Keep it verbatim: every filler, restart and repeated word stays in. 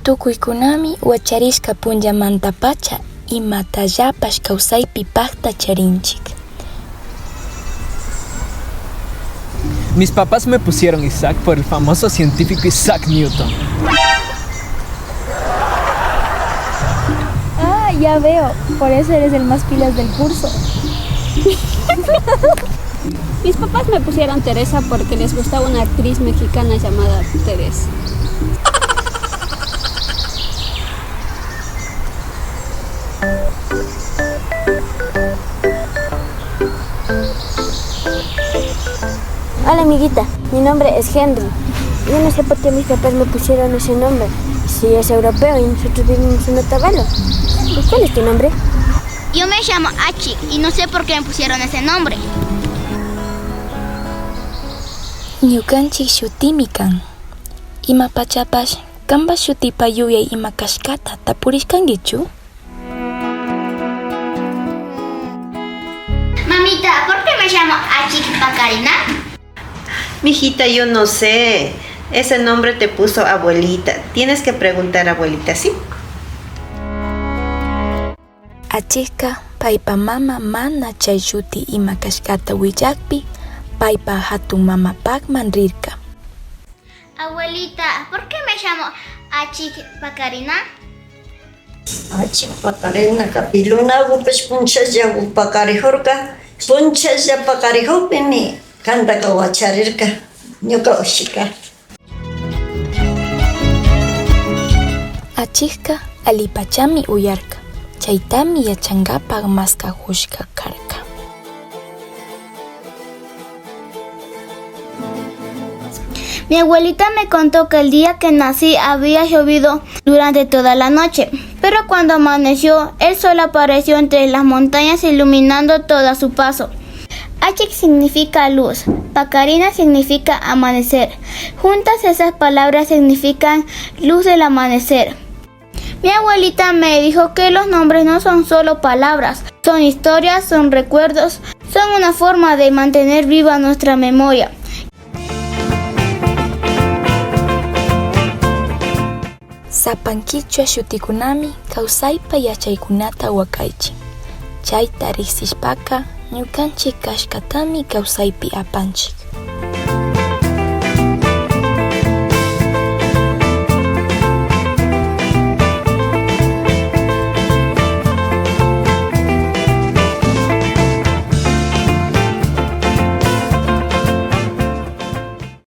Tukuykunami wacharishka punllamantapacha imatallapash kawsaypi pakta charinchik. Mis papás me pusieron Isaac por el famoso científico Isaac Newton. Ah, ya veo. Por eso eres el más pilas del curso. Mis papás me pusieron Teresa porque les gustaba una actriz mexicana llamada Teresa. Hola amiguita, mi nombre es Henry. Yo no sé por qué mis papás me pusieron ese nombre, si es europeo y nosotros vivimos en Otavalo. ¿Cuál es tu nombre? Yo me llamo Achi y no sé por qué me pusieron ese nombre. Ñukanchik shutimi kan. Imapachapash kanpa shutipa yuyay ima kashkata tapurishkankichu? Mamita, ¿por qué me llamo Achik Pakarina? Mijita, yo no sé. Ese nombre te puso abuelita. Tienes que preguntar abuelita, ¿sí? Achikka paypa mama mana chay shuti ima kashkata willakpi paypa hatun mamapakman rirka. Abuelita, ¿por qué me llamo Achik Pakarina? Achik Pakarinaka pilunagupash punchalla pakarijurka. Punchalla pakarijukpimi kantaka wacharirka ñuka ushika. Achikka allipachami uyarka. Chaytami yachankapak maskajushka karka. Mi abuelita me contó que el día que nací había llovido durante toda la noche, pero cuando amaneció, el sol apareció entre las montañas iluminando todo a su paso. Achik significa luz, Pakarina significa amanecer. Juntas esas palabras significan luz del amanecer. Mi abuelita me dijo que los nombres no son solo palabras, son historias, son recuerdos, son una forma de mantener viva nuestra memoria. Sapan kichwa shutikunami kawsaypa yachaykunata wakaychin. Chayta riksishpaka ñukanchik kashkatami kawsaypi apanchik.